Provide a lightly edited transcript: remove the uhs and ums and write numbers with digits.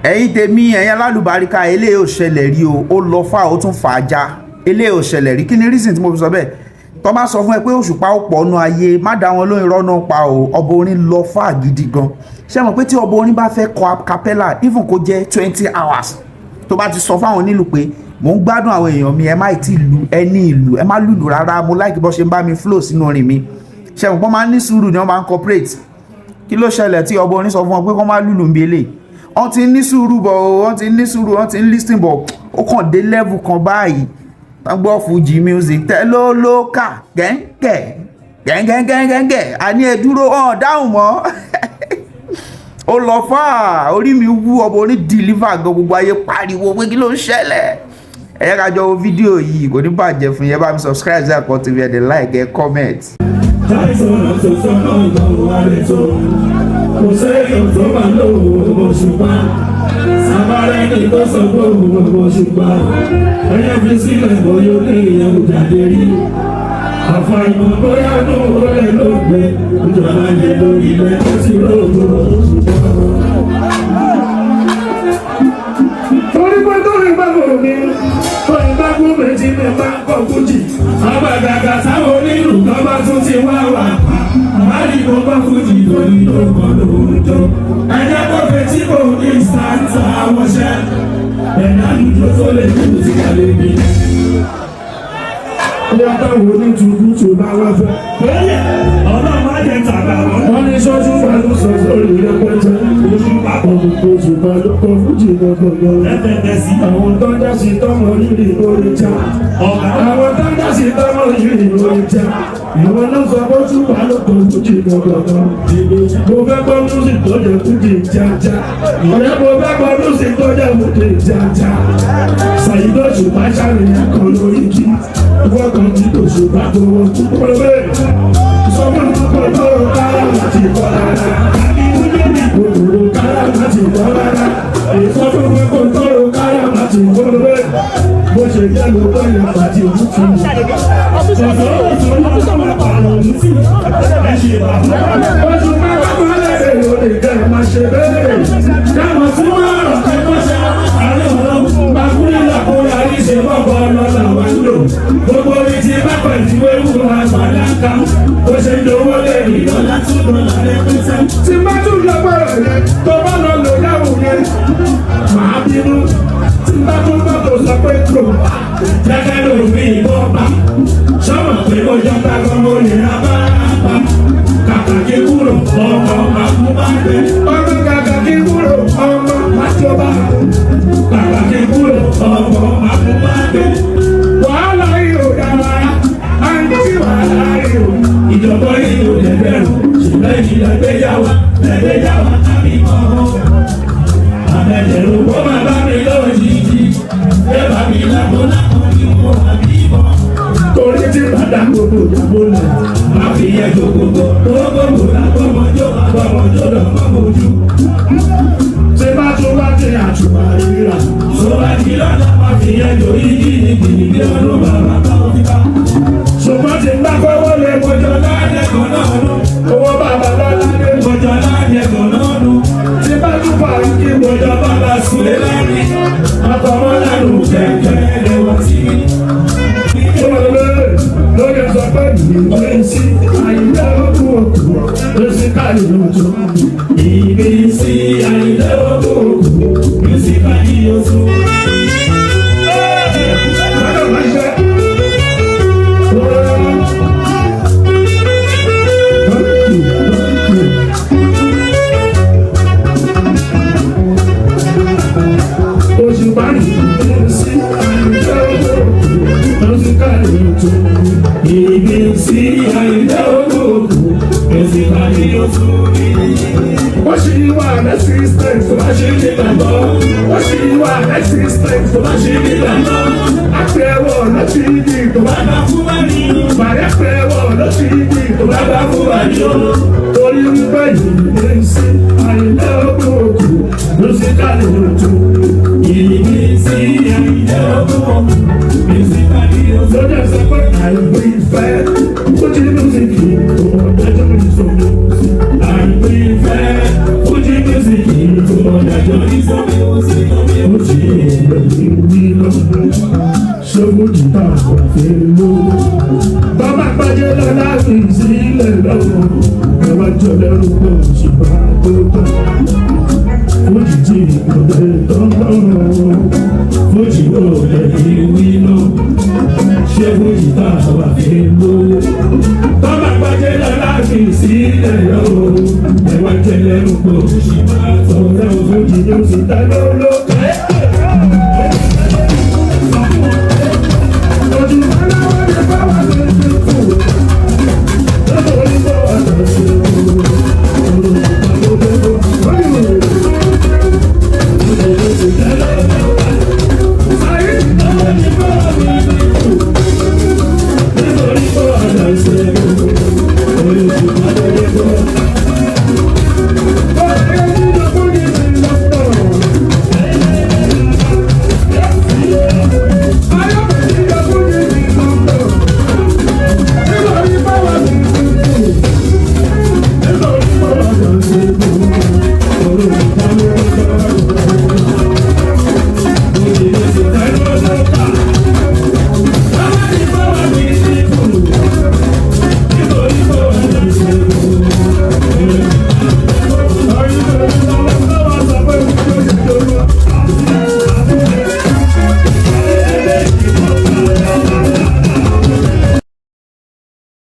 Ẹ̀yin tèmi, ẹ̀yin alálùbáríkà, eléyìí ò ṣẹlẹ̀ rí o. Ó lọ fà, ó tún fà á já. Eléyìí ò ṣẹlẹ̀ rí. Kí ni reason tí mo fi sọ bẹ́ẹ̀? Tó bá sọ fún ẹ pé Òṣùpá ó pọ̀ nù ayé, má dá wọn lóyún, irọ́ náà pa o. Ọba orin lọ fà gidi gan. Ṣé mọ̀ pé tí ọba orin bá fẹ́ kọ a cappella, even kó jẹ́ 20 hours, tó bá ti sọ fáwọn onílù pé mò ń gbádùn àwọn èèyàn mi, ẹ má tí lu ẹni ìlú, ẹ má lùlù rárá, mo like bó ṣe ń bá mi flow sínú orin mi, ṣé mọ̀ pé wọ́n máa ń ní sùúrù ni, wọ́n máa ń cooperate. Kí ló ṣẹlẹ̀ tí ọba orin sọ fún wọn pé kó má lùlù ń bi eléyìí? Wọ́n ti ń ní sùúrù bọ̀, wọ́n ti ń ní sùúrù, wọ́n ti ń listen bọ̀. Ó kàn dé level kan báyìí, wọ́n gbọ́ Fuji music tẹ́ ló ló kà gẹ́ngẹ́ gẹ́ngẹ́ngẹ́ngẹ́. Àní ẹ dúró, ọ̀n dáhùn mọ́. Ó lọ fà, orí mi wú. Ọba orin deliver gan, gbogbo ayé pariwo pé kí ló ń ṣẹlẹ̀? Ẹ yẹ ká jọ wo fídíò yìí, kò ní bàjẹ́ fún yẹn. Bá mi subscribe sí Àkọ́ TV, ẹ̀ dẹ̀ like, ẹ̀ comment. Táìsọ̀nà tó sọ́nà ìgbọ̀n wa lè tó. Kò sẹ́yìn tó máa lò ó Òṣùpá. Sábàárẹ̀ ní tó sọ pé òun Òṣùpá. Ẹyẹ fi sílẹ̀ bóyá ó ní ìyẹn kò jáde rí. Àfàìmọ̀ bóyá inú rẹ̀ ló gbé. Ìjọba yẹ lórí ilẹ̀ tó sì rògbò Òṣùpá. Torí pé tóyìn bá kò ní, tóyìn bá kú méjì ní bá ń kọ́ fújì. Àbàgàgà táwọn onílù kan bá tún ti wá wà. Àbárí kò bá fújì lórí ló kọ́ lóòjọ́. Ẹ̀jẹ̀ kò fetí kò ní sáńtà àwọ̀ṣẹ́. Ẹ̀dá àlùjọ tó lè kú sí kàlẹ́ mi. Bóyá táwọn onítùkùtù bá wá fẹ́. Ọlọ́run má jẹ́ tàgbà wọn. Wọ́n ní sọ́jú pẹ̀lú sọ̀sọ̀ ìrẹpẹtẹ. Òṣùpá. Òṣùpá ló kọ fújì gbọ̀ngbọ̀ngbọ̀n. Ẹ̀fẹ̀fẹ̀ sí. Àwọn tó ń dá sí tọ́mọ rírì orí já. Ọ̀gá. Àwọn tó ń dá sí tọ́mọ rírì orí já. Ìwọ ló sọ pé Òṣùpá ló kọ fújì gbọ̀ngbọ̀ngbọ̀n. Mo fẹ́ gbọ́ music tó jẹ́ fújì jájá. Ọ̀rẹ́, mo fẹ́ gbọ́ music tó jẹ́ fújì jájá. Ṣàyídọ́ Òṣùpá ṣàríyá kan lórí kí. Ìwọ kan tí Òṣùpá tó wọ́n kú. Sọ fún mi kò tó kára láti kọ́ rárá. Kòkòrò kára láti kọ́ rárá. Èso fún mi kò tó kára láti kọ́ rárá. Bó ṣe jẹ́ ló bá yẹn pàtí òtútù. Ọ̀sán òtún ló máa pààrọ̀ òtútù. Ẹ ṣe bàbá. Oṣù mẹ́fà máa lè lórí kẹ́ ẹ máa ṣe bẹ́ẹ̀. Káwọn tún máa rọ̀ kẹ́ mọ́ ṣe àárẹ̀ ọ̀rọ̀. Bàkúrẹ́ làkúrẹ́ àríṣe bọ́kọ̀ ọlọ́lá wa ń lò. Gbogbo orin ti bá pẹ̀lú ewu àgbàláka. Bó ṣe ń dowó lè rí dọ́là tún dọ́là rẹpẹtẹ. Tí bá tún lọ gbọ́dọ̀ yẹn, tó bá lọ lò láwùn yẹn, màá bínú. Tí bá tún bá tó sọ pé kò. Jẹ́kẹ́ ló fi ìbọn pa. Sọ́mọ̀ pé mo jọba gan mo lè ra bá pa. Kàkà kí kúrò ọmọ màkú bá gbẹ. Ọmọ kàkà kí kúrò ọmọ májọba. Kàkà kí kúrò ọmọ màkú bá gbẹ. Wàhálà yìí ò dára, àǹtí, wàhálà yìí ò. Ìjọba yìí ò lè bẹ̀rù, ṣùgbọ́n ìjìnlẹ̀ gbéyàwó ẹgbẹ́yàwó àbí ọmọ. Àbẹ̀lẹ̀rù kó máa bá mi lójijì. Ẹ bá mi lágbo lápò ní mo àbí ìbọn. Torí tí bàdá gbogbo ìyàwó lẹ̀. Má fi yẹ gbogbo gbogbo lágbọ́mọjọ́ àgbọ̀mọjọ́ lọ́mọ mojú. Tí bá tún wá dé àtùmọ̀ ríra. Tó bá di lọ́la, má fi yẹ jò yíyí ní gbìyànjú ọdún bàbá bá òfin bá. Ṣùgbọ́n tí bá kọ́wọ́ lé Mojọ ládẹ́kọ̀ọ́ náà nù. Owó bàbá lọ́ládé. Mojọ ládẹ́kọ̀ọ́ náà nù. Tí bá tún fà kí mo Mojọ bàbá Sùlẹ̀ lẹ́rìn. Àtọwọ́ lẹ́nu kẹ̀kẹ́ lẹ́wọ̀ sí mi. Lórí sọ pé ìrísí àyíká òkú òkú ló sì káyọ̀ lójú. Ìbísí àyílẹ̀ òkú mísíkà yìí ó tún. Lọ́dọ̀ máa ṣe. Oṣù báyìí ìrísí àyíká òkú òkú ló sì káyọ̀ lójú. Ìbísí àyílẹ̀ òkú mísíkà yìí ó tún. Wọ́n ṣì wà lẹ́sìstẹ̀ǹt tó bá ṣe ní gbàgbọ́. Wọ́n ṣì wà lẹ́sìstẹ̀ǹt tó bá ṣe ní gbàgbọ́. Àpẹẹwọ̀ lọ́sí ibi tó bá Bàbá fún wa ní bàrẹ́ pẹ̀wọ̀ lọ́sí ibi tó bá bàbá fún wa ní o. Torí wípé ìrísí àìlẹ́ òkú òkú ló sì kárí òtún. Ìbísí àyílẹ̀ òkú mísíkà yìí ó tún. Lọ́jọ́ sọ pé àìpé ìfẹ́ Fuji music tó ọ̀dájọ́ ìṣòro. I prefer Fuji music to ọ̀dájọ́ ìsọ̀rọ̀. Fújì kò lè tán lọ́rùn. Fújì ò lè rí wí náà. Ṣé Fújì tá a wà fi lówó? Tọ́ba gbajẹ́ lọ́la fi sílẹ̀ yọ o. Ẹ̀wá jẹlẹ̀ ń pò ṣì máa tọ̀rọ̀. Fújì ló sì ta lólókè.